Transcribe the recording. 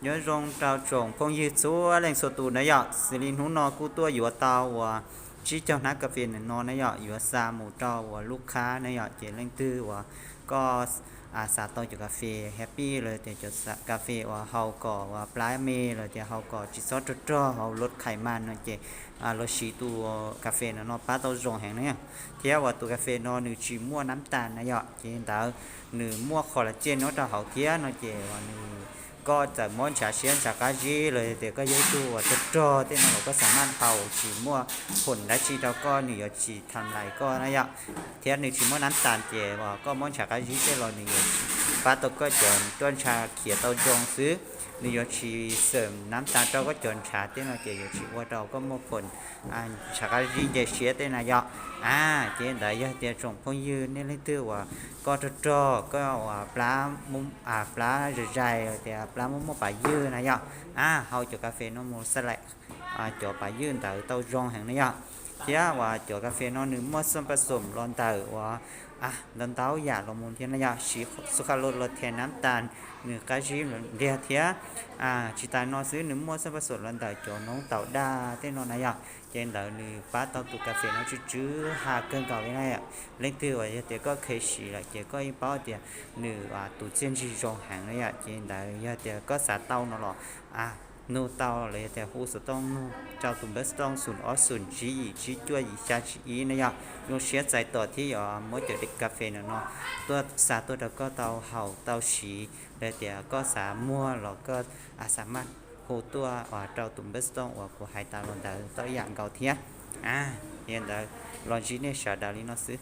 Nyob zoo rau tsoom phooj ywg txhua leej txhua tus na yom, xws li hnub no kuj tuaj yuav tau uas tsib caug hnab kas fes no na yom, yuav xa mus rau uas lub khab na yom, ces leej twg uas koj xav tau cov kas fes happy los tias cov kas fes uas haus kom uas plab me los tias haus kom tsis txhob rog rog, haus loj khais mas no ces los siv tus kas fes no no pab tau zoo heev na yom. Thiab uas tus kas fes no nws tsis muaj nab tas na yom, ces ntawd nws muaj qhov las ciaj nyob rau hauv thiab no ces uas nws koj txawm mob ntshav siab ntshav qab zib los yog tias koj yog ib tug uas rog rog tej no los koj xam maj haus tsis muaj phoom dab tsi rau koj, nws yuav tsis tham lais koj na yom. Thiab nws tsis muaj nab tas ces uas koj mob ntshav qab zib tej los nws yuav pab tau koj cov tuaj ntshav khiav tau zoo xwb, nws yuav tsis xeem nab tas rau koj cov ntshav tej no ces yuav tsis ua rau koj muaj phoom ntshav qab zib nce siab tej na yom. A, ces ntawd yog tias tsoom phooj ywg nej leej twg uas koj rog rog koj uas plab zais zais los tias plab muaj muaj pas ywg na yom, a, haus cov kas fes no mus xa laim cov pas ywg ntawd tau zoo heev na yom. Thiab uas cov kas fes no nws muaj xoo pas xoom los ntawm uas ntau ntau yam los mus thiab na yom, siv xu kha lo los thiab nab tas nws qab zib npliag thiab. Tsis tas no xwb nws muaj xoo pas xoom los ntawm cov noob taum daj tej no na yom, ces ntawd nws pab tau tus kas fes no tsw tsw ha kawg nkaus li na yom. Leej twg uas yog tias koj kheev siv lawm ces koj yeej paub tias nws tus txiaj ntsig zoo heev na yom, ces ntawd yog tias koj xav tau no los nug tau los yog tias hu xov tooj nug rau tus npawb xov tooj xoom ob xoom tsib yim tsib cuaj yim xya tsib ib na yom. Zoo siab txais tos thiab yuav muab cov kas fes no no tuaj xa tuaj rau koj tau haus tau siv, los tias koj xav muag los koj xam maj hu tuaj rau tus npawb xov tooj uas kuv hais tas los ntawd tau yam nkaus thiab. A, yog ntawd los ntsib nej sawv daws li no xwb.